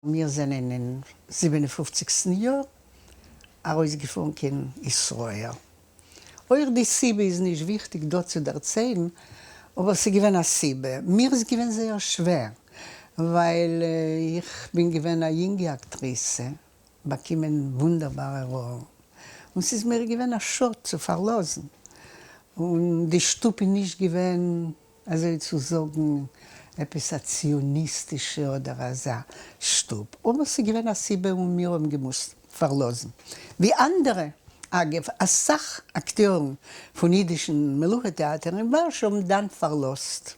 מיר זענען אין זיבן און פופציגסטן יאר ארויסגעפארן קיין ישראל. אויך די סיבה איז נישט וויכטיג דא צו דערציילן, אבער ס'איז געווען א סיבה. מיר איז געווען זייער שווער, ווייל איך בין געווען א יונגע אקטריסע, באקומען וואונדערבארע ראלן, און ס'איז מיר געווען א שאד צו פארלאזן, און די שטוב איז נישט געווען אזוי צו זאגן עפעס א ציוניסטישע אדער אזא שטוב, אבער ס'איז געווען א סיבה און מיר האבן געמוזט פארלאזן, ווי אנדערע, אגב, אסאך אקטיארן פון אידישן מלוכה טעאטער אין ווארשע האבן דאן פארלאזט,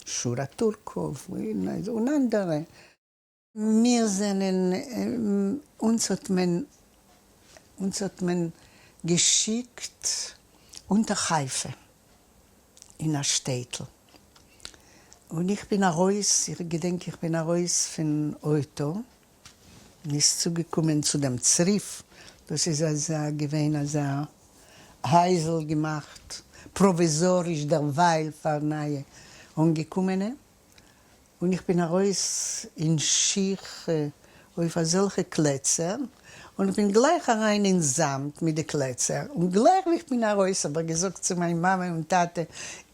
שורה טורקוב און אנדערע. מיר זענען, אונז האט מען, אונז האט מען געשיקט אונטער חיפה אין א שטעטל, און איך בין ארויס, איך געדענק איך בין ארויס פון אויטא, און איז צוגעקומען צו דעם צריף, דאס איז אזא געווען אזא הייזל געמאכט פראוויזאריש דערווייל פאר נייע אנגעקומענע, און איך בין ארויס אין שיך אויף אזעלכע קלעצער, און איך בין גלייך אריין אין זאמד מיט די קלעצער, און גלייך ווי איך בין ארויס האב איך געזאגט צו מיין מאמע און טאטע,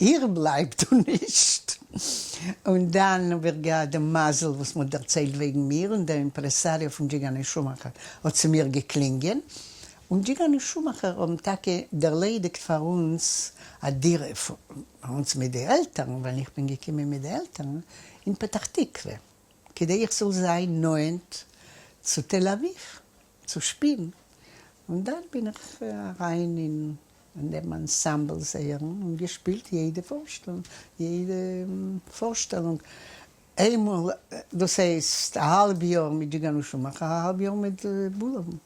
איך בלייב דא נישט. און דאן האב איך געהאט דעם מזל וואס מ'האט דערציילט וועגן מיר, און דער אימפרעסאריאו פון דזשיגאן און שומאכער האט צו מיר געקלינגען, און דזשיגאן און שומאכער האבן טאקע דערלעדיגט פאר אונז א דירה, פאר אונז מיט די עלטערן, ווען איך בין געקומען מיט די עלטערן אין פתח תקווה, כדי איך זאל זיין נאענט צו תל אביב צו שפילן, און דאן בין איך אריין אין דעם אנסאמבל זייערן און געשפילט יעדע פארשטעלונג, יעדע פארשטעלונג איינמאל, דאס הייסט א האלב יאר מיט דזשיגאן און שומאכער, א האלב יאר מיט בולאוון.